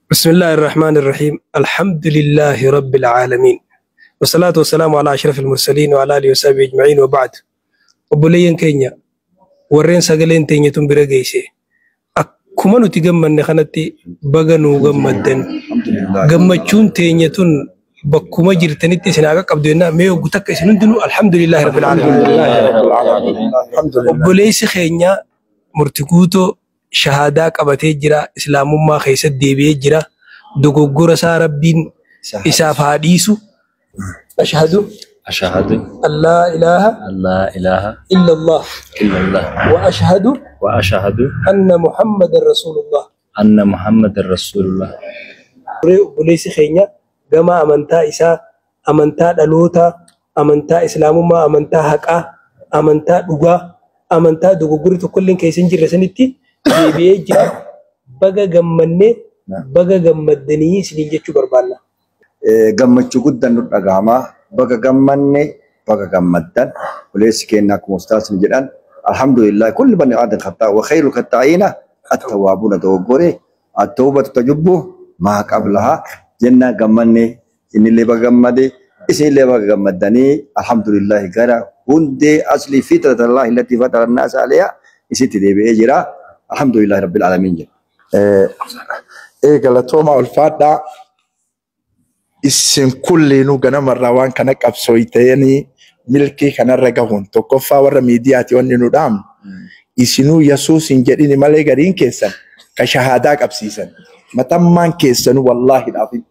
بسم الله الرحمن الرحيم. الحمد لله رب العالمين، والصلاة والسلام على أشرف المرسلين وعلى آله وصحبه أجمعين، وبعد. Obboleeyyan keenya warreen sagaleen teenya tun bira geesse, akkuma nuti gammanne kanatti baga nuu gammaddan. Gammachuun teenya tun bakkuma jirtanitti isin haa qaqqabdu jennaa. Mee yoggu takka isin hundinuu alhamdulillahi rabbil aalamiin. Obboleessi keenya Murti Guutoo shahaadaa qabatee jira, islaamummaa keessatti deebi'ee jira. Dogoggora isaa Rabbiin isaaf haa dhiisu. Ashhadu أشهد an laa ilaaha أن لا إله illa Allah إلا الله wa ashhadu وأشهد anna Muhammadan Rasulullah. أن محمد رسول الله. Obboleessi keenya gama amantaa isaa, amantaa dhalootaa, amantaa islaamummaa, amantaa haqaa, amantaa dhugaa, amantaa dogoggorri tokkolleen keessa hin jirre sanitti deebi'ee jira. Baga gammannee, baga gammaddanii isiniin jechuu barbaanna. Gammachuu guddaan nu dhagahama. Baga gammanne, baga gammaddan. Obboleessi keenya akkuma ustaasni jedhan, alhamdulillah, kulli bani aadam khataa wa khayrul khataa'iina at-tawwaabuuna. Dogoggore, at-tawbatu tajubbu maa qablaha jenna. Gammanne, innillee baga gammade, isinillee baga gammaddanii. Alhamdulillah, gara hundee aslii fitratallahi allati fatara annaasa alayha isitti deebi'ee jira. Alhamdulillah rabbil aalamiin jedha. Galatooma, ulfaadhaa. Isin kulliinuu ganamarraa waan kana qabsooytanii milkii kanarra gahuun, tokkoffaa warra miidiyaati wanni nu dhaamnu, isinuu Yesuus hin jedhini malee gariin keessan ka shahaadaa qabsiisan matammaan keessanuu wallaahi dhaafin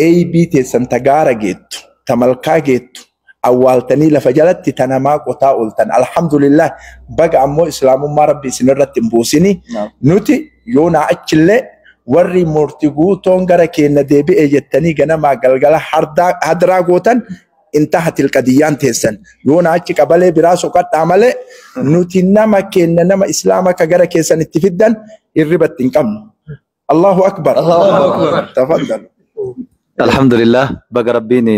eeybii teessan ta gaara geettu, ta malkaa geettu awwaaltanii lafa jalatti ta namaa qotaa ooltan. Alhamdulillah, baga ammoo islaamummaa Rabbi isinirratti hin buusini. Nuti yoonaa achillee warri Murti Guutoon gara keenya deebi'e jettanii ganamaa galgala hadraa gootan, intahatil qadiyyaan teessan yoona achi qabalee biraa soqadhaa malee, nuti nama keenya, nama islaama ka gara keessan itti fiddan hirribatti hin qabnu. Allahu akbar. Tafaddal. Alhamdulillah, baga Rabbiin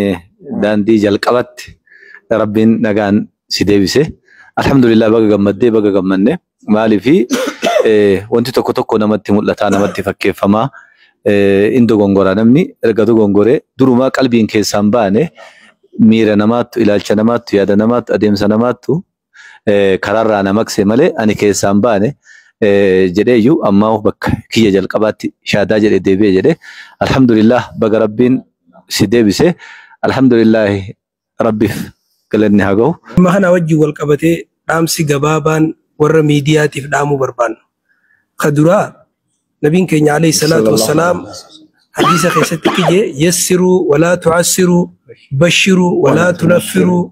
daandii jalqabatti Rabbiin nagaan si deebise. Alhamdulillah, baga gammaddee, baga gammanne. Maaliifi wanti tokko tokko namatti mul'ataa, namatti fakkeeffamaa, in dogongoraa. Namni erga dogongoree durumaa qalbiin keessaan baane, miira namaattu, ilaalcha namaattu, yaada namaattu, adeemsa namaattu karaarraa na maqse malee ani keessaan baane jedheeyyuu, ammaa bakka kiyya jalqabaatti shaadaa jedhe deebi'e jedhe. Alhamdulillah, baga Rabbiin si deebise. Alhamdulillah, Rabbiif galanni haa gahu. Dhimma kana wajjin wal qabatee dhaamsi gabaabaan warra miidiyaatiif dhaamuu barbaannu. Ka duraa, nabiin keenya alayhi salaatu wassalaam hadiisa keessatti kijee, yassiruu walaa tu'assiruu, bashiruu walaa tunaffiruu.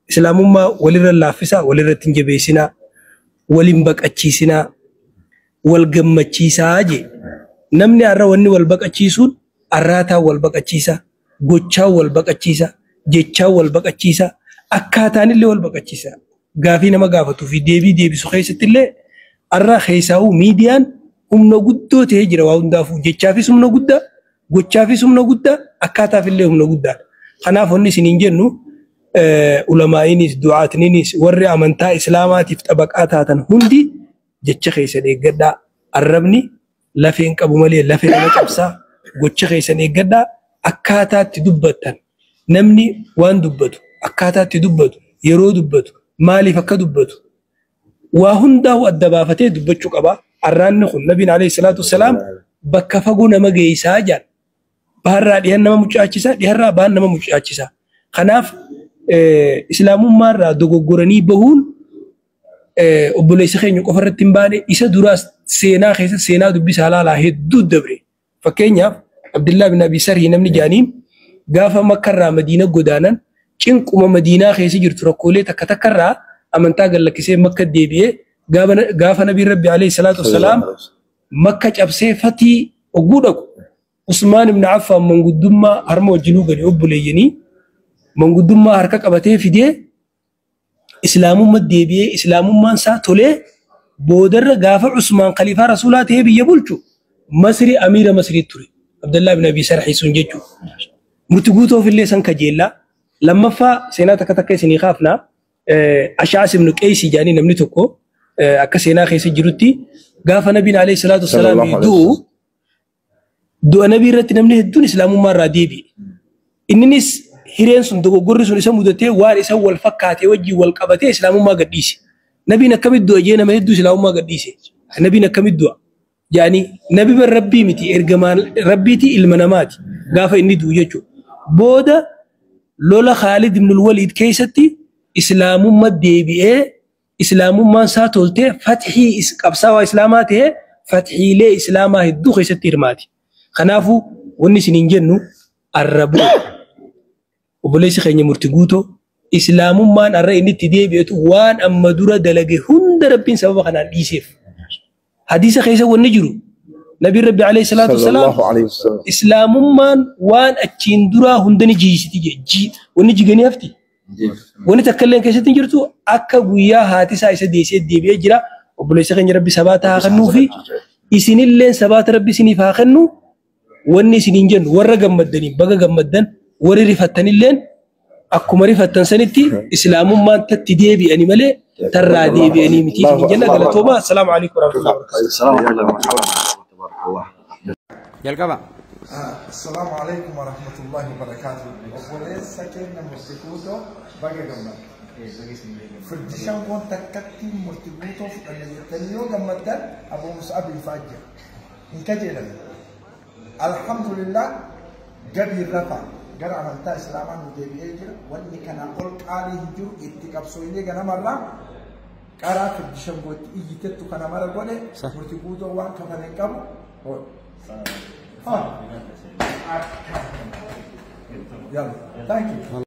Islaamummaa walirra laaffisaa, walirratti hin jabeessinaa, walin baqachiisinaa, wal gammachiisaa jee. Namni har'a wanni wal baqachiisuun arraataan wal baqachiisa, gochaan wal baqachiisa, jechaan wal baqachiisa, akkaataan illee wal baqachiisa. Gaafii nama gaafatuu fi deebii deebisu keessatti illee har'a keessaa'uu miidiyaan humna guddoo ta'ee jira waa hundaafuu. Jechaafis humna guddaa, gochaafis humna guddaa, akkaataaf illee humna guddaadha. Kanaaf wanni isiniin jennu, ulamaa'inis du'aatninis warri amantaa islaamaatiif xabaqaa taatan hundi jecha keessan eeggadhaa. Arrabni lafeen qabu malee lafee nama cabsaa. Gocha keessan eeggadhaa, akkaataatti dubbattan. Namni waan dubbatu, akkaataatti dubbatu, yeroo dubbatu, maaliif akka dubbatu waa hundaa'u adda baafatee dubbachuu qaba. Arraanni kun, nabiin alayhi salaatu wassalaam, bakka fagoo nama geessaa jedhan. Baharraa dhiyan nama mucaachisa, dhiharraa bahan nama mucaachisa. Kanaaf islaamummaarraa dogoggoranii bahuun obboleessa keenya qofa irratti hin baane. Isa duraas seenaa keessa seenaa dubbisaa laalaa hedduu dabre. Fakkeenyaaf, Abdillaa bin Abi Sarhii namni jaaniin gaafa Makkarraa Madiina godaanan, cinquma Madiinaa keessa jirtu, rakkoolee takka takkarraa amantaa gallakkisee Makka deebi'ee, gaafa nabiin Rabbi alayhi salaatu wassalaam Makka cabsee fatii ogguu dhaqu, Usmaan ibn Affaan manguddummaa harma wajjinuu gadi obboleeyyanii manguddummaa harka qabatee fidee, islaamummaa deebi'ee, islaamummaan isaa tolee, boodarra gaafa Usmaan khaliifaa rasuulaa ta'ee biyya bulchu Masri amiira Masrii ture. Abdallaa ibn Abi Sarhii sun jechuudha. Murti Guutoof illee san kajeellaa. Lammaffaa, seenaa takka takka isinii kaafnaa. Ashaas ibn Qeysii jedhanii namni tokko akka seenaa keessa jirutti gaafa nabiin alayhi salaatu wassalaam du'u Du'a nabii irratti namni hedduun islaamummaa irraa deebi'e. Inninis hireen sun dogoggorri sun isa mudatee waan isa wal fakkaatee wajjin wal qabatee islaamummaa gadhiise. Nabiin akkamitti du'a jee nama hedduu islaamummaa gadhiise. Nabiin akkamitti du'a? Yaani nabi bar rabbii miti ergamaan rabbiiti ilma namaati gaafa inni du'u jechuudha. Booda lola Khaalid ibn Waliid keessatti islaamummaa deebi'ee islaamummaan isaa toltee fathii qabsaawaa islaamaa ta'ee fathiilee islaamaa hedduu keessatti hirmaati. Kanaafuu wanni isiniin jennu arrabuu obboleessi keenya murti guutoo islaamummaan arra inni itti deebi'etu waan amma dura dalage hunda rabbiin sababa kanaan dhiiseef. Hadiisa keessa wanni jiru nabiin rabbi alayhi salaatu wasalaam islaamummaan waan achiin duraa hunda ni jiisiti jee wanni jiganii hafti. Wanni takka illee keessatti hin jirtu akka guyyaa haati isaa isa deessee deebi'ee jira. Obboleessa keenya rabbi sabaata haa kennuu fi isinillee sabaata rabbi isiniif haa kennu. Wanni isiniin jennu warra gammaddaniin baga gammaddan warri rifattanilleen akkuma rifattan sanitti islaamummaan tatti deebi'anii malee tarraa deebi'anii miti isiniin jenna. Galatooma. Assalaamu alaikum warahmatullahi wabarakatuh. Jalqaba. Assalaamu alaikum warahmatullahi wabarakatuh. Obboleessa keenya murti guutoo baga gammadde. Firdishaan kun takkatti murti guutoo fudhanne jettanii yoo gammaddan Abuu Mus'ab Faajja. Hin kajeelan. Alhamdulillah gabii rafa gara amantaa islaamaa nu deebi'ee jira. Wanni kanaa ol qaalii hin jiru itti qabsooyinee ganamarraa qaraa firdishaan gootti iyyitettu kana mara godhe murti guutoo waan kafan hin qabu. Yalla, thank you.